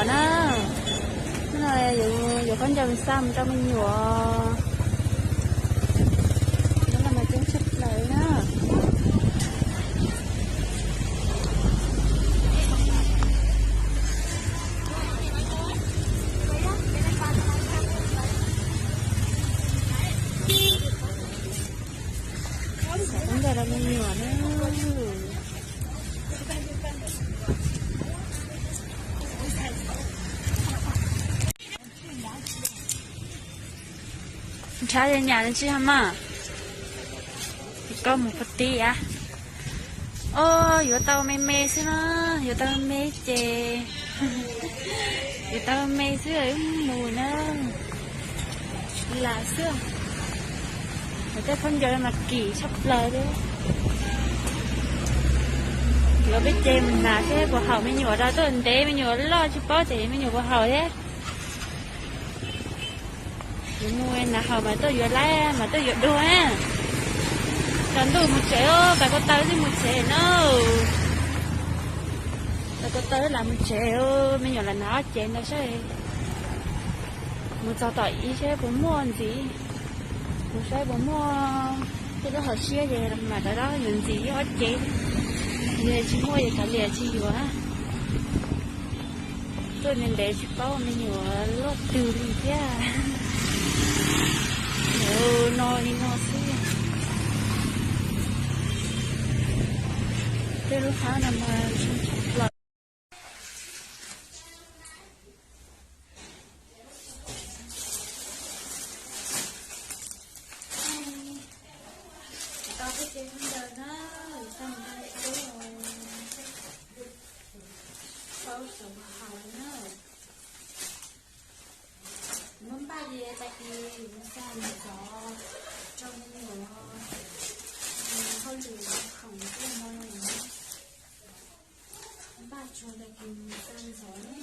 Na, hnub no yuav khaub ncaws xa mus rau me nyuam. Hnub no mas coob tshaj plaws na. Xa khaub ncaws rau me nyuam na. Nrhav yog nyam tsis ha mas, koj mus puag tid a. O, yuav tau me me xwb na, yuav tau me me ces, yuav tau me me xwb mus na. Lam xwb, tej khaub ncaws mas kim tshaj plaws li. Yuav peb ces mus hnav seb puas haum me nyuam, rau tuaj ntev me nyuam loj tsis paub ces me nyuam puas haum thiab. Yuav mus hnav haum mas tuaj yuav laib mas tuaj yuav dua. Tsaus ntuj mus tsev, pais ko taw xwb mus tsev na. Pais ko taw lam mus tsev, me nyuam lam hnav ob cev ntawd saib. Mus txog tom ib seb puas muaj ntxiv, mus saib puas muaj tej lub hauv siab ces mam rov qab yuav ntxiv ob cev. Yog tsis muaj ces kav liam tsis yuav. Tuaj ntev ntev tsis paub me nyuam loj twg li thiab. Ntawm no li no xwb. Tej lub hab no mas zoo tshaj plaws. Tau peb cev khaub ncaws na, tau mus rau teb, paub xyov puas haum na. Muab npaj ces tag kis xa ntxov rau me nyuam hauj lwm khoom tej hmo no. Npaj tsuag tag kis xa ntxov na.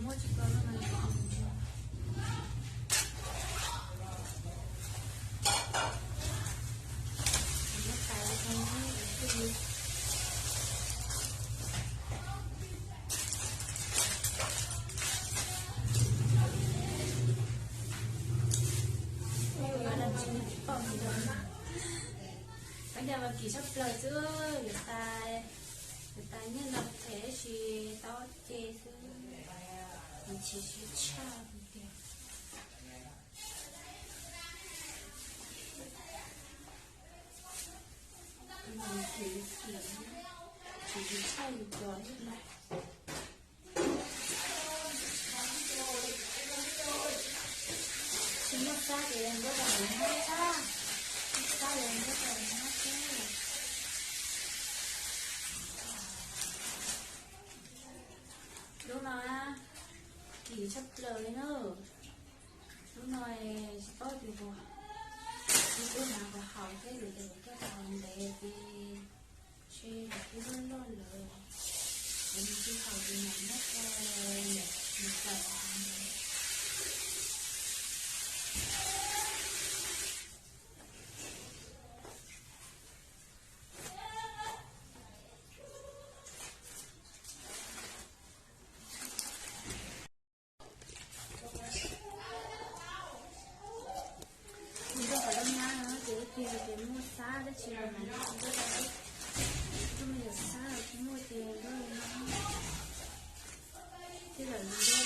Muab tsis tau no. Khaub ncaws mas kim tshaj plaws xwb, yuav tas, yuav tas nyiaj ntau phem tab sis tau ob ce xwb, tsis siab tshaj tiag. Tsis siab tshaj yus cov thiab. Tsis muaj xab ces nrog rau hauv hab, xab ces nrog rau hauv hab xwb. Lub no kim tshaj plaws li na. Lub no tsis paub tias, tsis paub hnav puas haum thiab, vim tias kuv tuaj tau ntev ces ntshe lub loj loj lawm, kuv mus tsis haum ces mam muab rau niam mus tawm. Nrog qhov loj nyab no ces ib pliag ces muaj xab dab tsi los mas nrog, nrog me nyuam xab los tsis muaj ces nrog li no. Tej zaum nrog